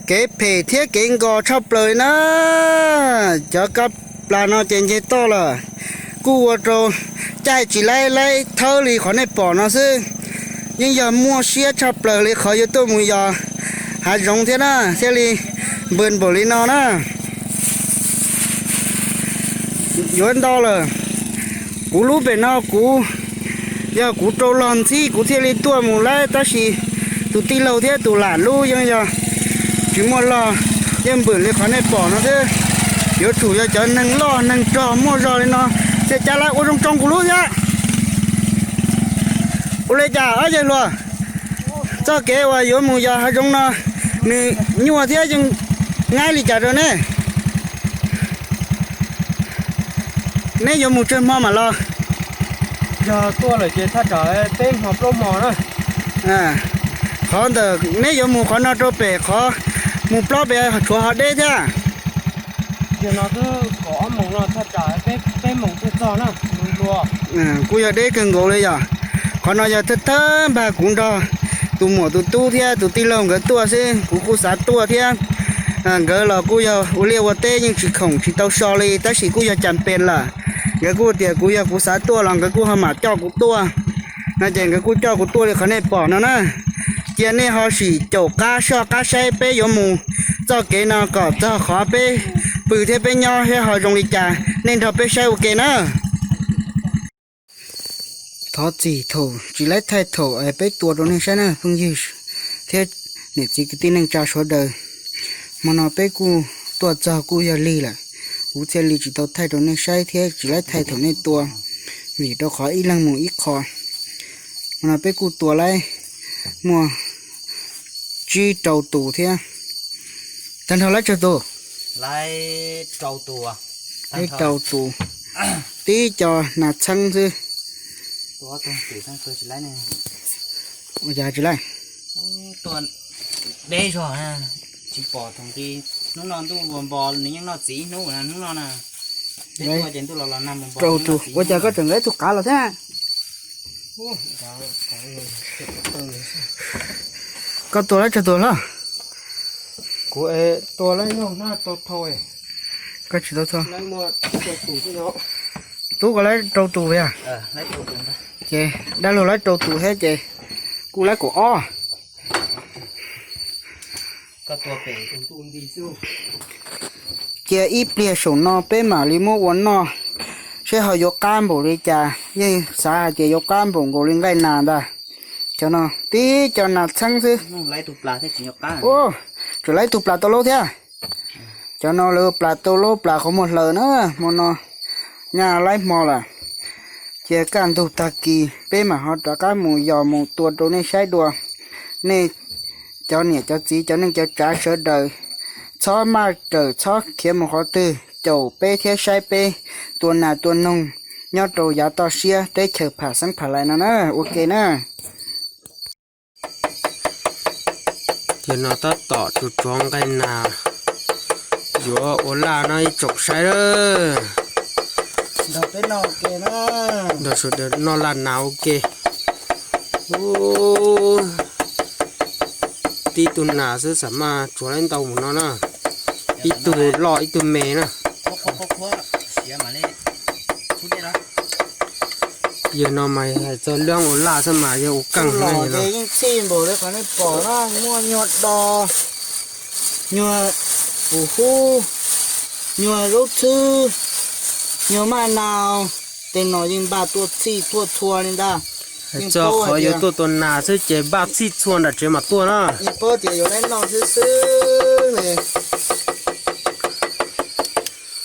Kev phem thiab kev nkos tshaj plaws li na. Cov kab plas no ces nce toj lawm, kuj ua rau caij tsis laib laib thawb li qhov nej pom no xwb. Yeej yog muaj siab tshaj plaws li qhov yuav tuaj mus yos hav zoov thiab na, thiaj li npws npaum li no na. Yuav ntau lawm. Kuv lub pem no kuv, yog kuv rau log ntxhib kuv thiaj li tuaj mus laib, tab sis tus tij laug thiab tus lam lub yeej yog tsis muaj log, yeej npws li qhov nej pom no xwb. Yuav tsum yog cov neeg loj neeg rog muaj zog li no thiaj cab laib. Ua zoo tsoo kuv lub thiab. Ua li cas ob yawg hluas, txoj kev uas yuav mus yos hav zoov no nws nyuaj thiab yeej ngaib li cas rau nej? Neb yuav mus tsawg hmo mam los? Yog tuaj lawm ces thaj tsam peb hmo plaub hmo na. Qhov ntawm neb yuav mus qhov no rau pem qhov mus plob pem tshuav ho deb thiab. Yog no twb kaum ob moos no thaj tsam peb moos thiaj txog na. Kuj yog deb kawg nkaus li yom. Qhov no yog thawj thawj npag kuv nrog tus muam tus tub thiab tus tij laug nkawd tuaj xwb, kuv kuj xav tuaj thiab. Nkawd los kuj yog ua liaj ua teb yeej tsis khoom tsis tau so li, tab sis kuj yog cas pes lawm. Nkawd kuj tias kuv yog kuv xav tuaj los nkawd kuj ho mam coj kuv tuaj no ces nkawd kuj coj kuv tuaj li qhov nej pom no na. Cia nej ho sim caum qab soj qab saib peb yuav mus txoj kev no kom txog qhov peb pw thiab peb nyob thiab ho zoo li cas, nej nrog peb saib ua ke na. Thov txim thaum tsis laib thaij thaum peb tua rau nej saib na phooj ywg thiab niam txiv kwv tij neej tsa sawv daws. Hmo no peb kuj tuaj txog kuj yog lig lawm, kuv thiaj li tsis tau thaij rau nej saib thiab tsis laib thaij thaum nej tua, vim rau qhov ib leeg mus ib qho. Hmo no peb kuj tua laib muaj tsib rau tus thiab. Tag nrho laib tsawg tus? Laib rau tus. Tib co nas txheeb xwb. Ua cas tsis laib? Deb zog, tsis pom thoom ti. Hnub no ntuj npos npos nws yeej noj txiv ib hnub na, hnub no na. Peb tuaj ces ntuj los los nag npos npos. Ua cas koj tseem nqa ib tug qav los thiab? Koj tua laib tsawg tus hlob? Kuv tua laib nyuag hnab tau thau. Koj tsis tau thau. Tub koj laib rau tus yog? Ces dab laug laib rau tus thiab ces kuj laib kaum ob. Cia ib pliag saum no peb mam li muab ua noj, seb ho yuav qab npaum li cas. Yeej xav hais tias yuav qab npaum nkaus li nqaij nas ntag. Cov no tib co nas txheeb xwb. Tseem laib tug plas tau laub thiab. Cov no lawv plas tau laub plas qhov muag hlaws na, hmo no nyaj laib hmo lawm. Cia kaj ntug tag kis peb mam ho rov qab mus yos mus tua rau nej saib dua. Nej cov niam cov txiv cov neej cov tsav sawv daws txhob maj rawm txhob khiav mus qhov twg, caum peb thiab saib peb tua nas tua noog nyob rau yav toj siab teb chaws pham xeeb pham lais no na, ua ke na. Ces no tab tom tsuav tsuav nqaij nas yuav ua laj no ib tsoom saib lawm. Nrog sawv daws noj laj nas ua ke. Tib tug nas xwb xam maj tsuav laib ntau mus no na. Ib tug loj ib tug me na. Yawg no mas hais txog lub ua laj xwb mas yawg ua keej na. Yeej txhij npaum li qhov nej pom na, muaj nyuag do, nyuag pum hub, nyuag zaub txhwb, nyuag maj nau, tej no yeej npaj tuaj txhij tuaj txhua li ntag. Hais txog qhov yuav tuaj tua nas xwb ces npaj txhij txhua nram tsev mas tuaj na. Yeej paub tias yuav laib noj xwb xwb li.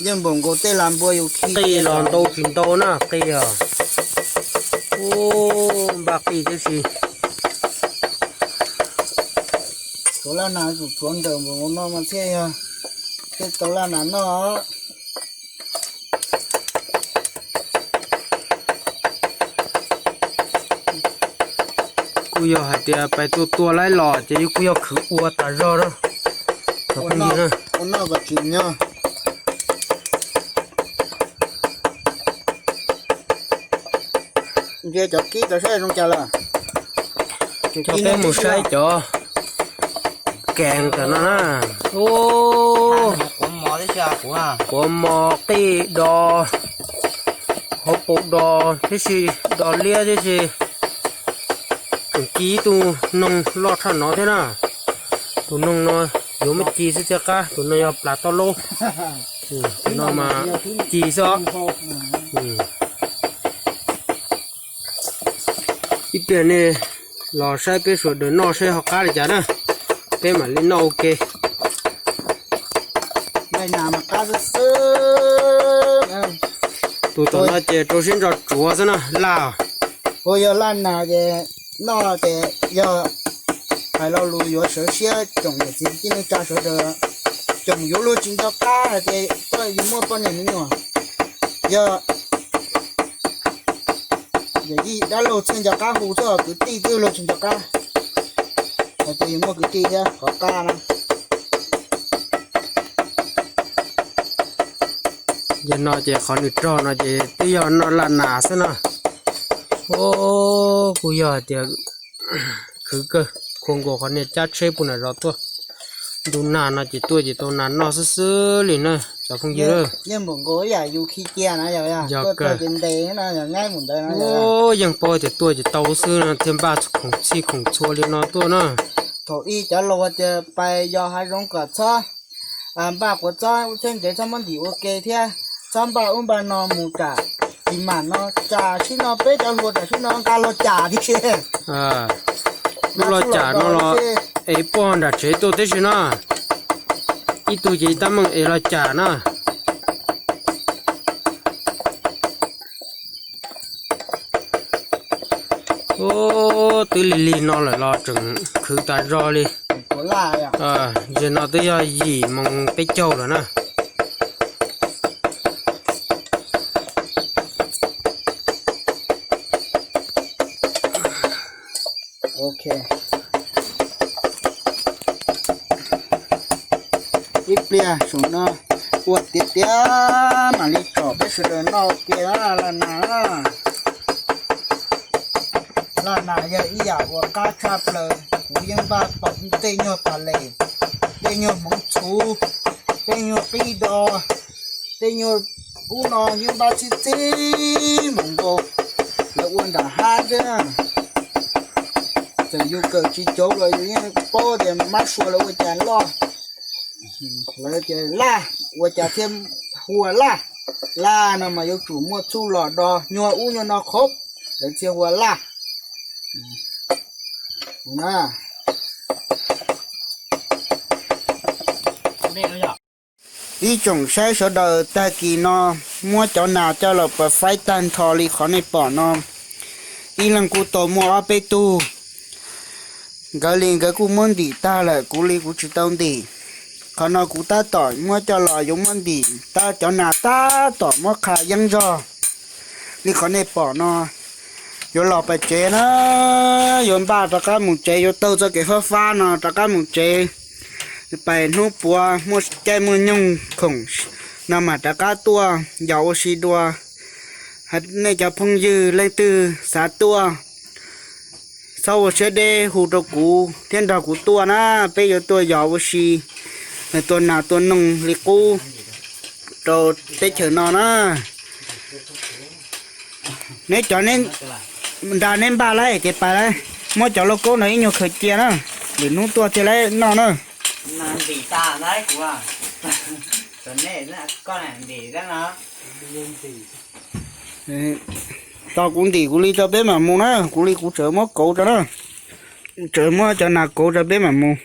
Yeej npaum nkaus tej las npua yus khi qij los ntau tsis ntau na qij os. Npaj qij tib si. Tsuav laj nas tsum tsuav nrawm npaum no mas thiaj yog thiaj tau laj nas noj. Kuj yog hais tias pais tua tua laib los ces yus kuj yog khwv ua tas zog na. Ua noj kom tsim nyog. Ntsia cov kib tau saib zoo cas lawm. Coj peb mus saib cov kees tam no na. Ub, quav mos qij do, hauv paus do tib si, do liab tib si. Tseem ci ib tug noog loj tshaj no thiab na. Tus noog no yuav muab ci xwb thiaj qab, tus no yog plas toj laub. Tus no mas ci xwb os. Ib pliag nej los saib peb sawv daws noj saib ho qab li cas na, peb mam li noj ua ke. Tus tom no ces rau siab ntso tsuav xwb na, laj. Ua yog laj nas ces noj ces yog hais lo lus yuav sawv siab tsoom niam txiv kwv tij neej tsa sawv daws, tsoom yuav luag tsis nco qab hais tias koj yuav muaj poj niam me nyuam, yog yawm yij dab laug txhij nco qab hu xwb, kwv tij twb luag tsis nco qab hais tias yuav muaj kwv tij thiab qhov qab na. Yog no ces qhov nws rog no ces twb yog noj laj nas xwb na. Ub, kuj yog hais tias khwv kawg, khua nkaus qhov niag cab tsheb puag nram zos tuaj. Ntu nag no ces tuaj ces tau nas noj xwb xwb li na cov phooj ywg. Yog kawg. Ub, yeej paub tias tuaj ces tau xwb no thiaj npaj khoom txhij khoom txhua li no tuaj na. Thaum ub cov laus tias pais yos hav zoov kom txhob npaj quav txob thiab ntsev, txhob muab ntim ua ke thiab txhob npaj ub npaj no mus tsam tsis mam no, tsam sim no peb cov hluas tsam sim no nqa los cam tib si. Lub los cam no los es poj nram tsev tuaj tib si na. Ib tug ces tab meeg es los cam na. Ub, twb lig lig no lawm los tseem khwv tas zog li. Ntawm no twb yog yim moos peb caug lawm na. Ib pliag saum no ua tiav tiav mam li tsom peb sawv daws noj ua ke na, laj nas na. Laj nas yog ib yam uas qab tshaj plaws, kuv yeej npaj tej nyuag pas les, tej nyuag hmoov txhuv, tej nyuag qij do, tej nyuag ub no yeej npaj txhij txhij mus nkaus lawv ua nram hab xwb. Txawm yus kawm tsis cauv los yus yeej paub tias mab sua lawv ua cas loj. Lawv tias laj, ua cas thiaj hua laj? Laj no mas yuav tsum muaj txhuj lom do nyuag ub nyuag no qhov, lawv thiaj hua laj. Ib tsoom saib sawv daws, tag kis no muab cov nas coj los pas faib tag nrho li qhov nej pom no. Ib leeg kuj tau muaj ob peb tug. Nkawd li nkawd kuj muab ntim tag lawm, kuv li kuv tsis tau ntim. Qhov no kuv tab tom muab coj los yuav muab ntim, tab cov nas tab tom muab qha yeeb zog li qhov nej pom no. Yuav los pas tsev na, yuav npaj rov qab mus tsev, yuav taug txoj kev fab fab no rov qab mus tsev. Pais hnub puav muaj caij muaj nyoog khoom no mam rov qab tuaj yos ua si dua. Nej cov phooj ywg leej twg xav tuaj, txhob ua siab deb, hu rau kuv thiab nrog kuv tuaj na, peb yuav tuaj yos ua si, tua nas tua noog li qub rau teb chaws no na. Neb cov, nra neb npaj lawm ces pais lawm, muab cov lauj kaub no ib nyuag khaws cia na, lwm hnub tuaj thiaj li noj na. Tos kuv ntim kuv li rau peb mam mus na, kuv li kuv tseem muab kauv rau na, tseem muab cov nas kauv rau peb mam mus.